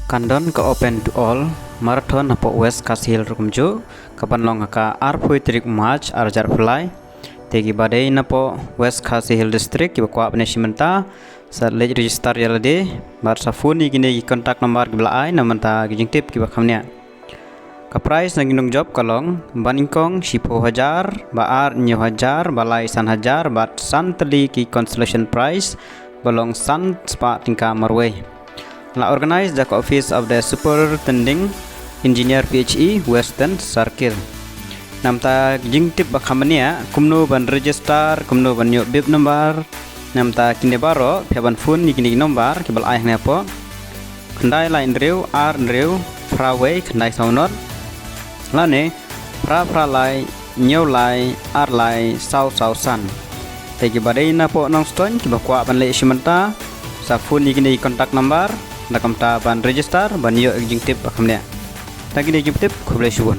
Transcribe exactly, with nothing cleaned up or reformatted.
Kan don ka Open to All Marathon hapoh West Khasi Hills ruh kumjuh, kaban long ha ka arphew tarik March ar hajar arphew lai. Te kiba dei napoh West Khasi Hills District kiba kwah ban ïashim bynta, sa leit register ïa lade bad sa phone ïa kine ki contact number kiba la ai na bynta ki jingtip kiba kham bniah. Ka prize na ki nongjop ka long ba nyngkong shiphew hajar, ba ar hynñiew hajar, ba lai san hajar bad san tylli ki consolation prize ba long san spah tyngka marwei. La organize da ka Office of the Superintending Engineer, P H E, Western Circle. Na bynta ki jingtip ba kham bniah kumno ban register, kumno ban ïoh bib number, na bynta kine baroh phi hap ban phone ïa kine ki number kiba la ai hangne hapoh: khyndai lai hynriew ar hynriew phra wei khyndai saw nod, lane phra phra lai hynñiew lai ar lai saw saw san. Te kiba dei napoh Nongstoiñ kiba kwah ban leit shim bynta, sa phone ïa kine ki contact number da ka bynta ban register ban ïoh ïa ki jingtip ba kham bniah. Te kine ki jingtip, khublei shibun.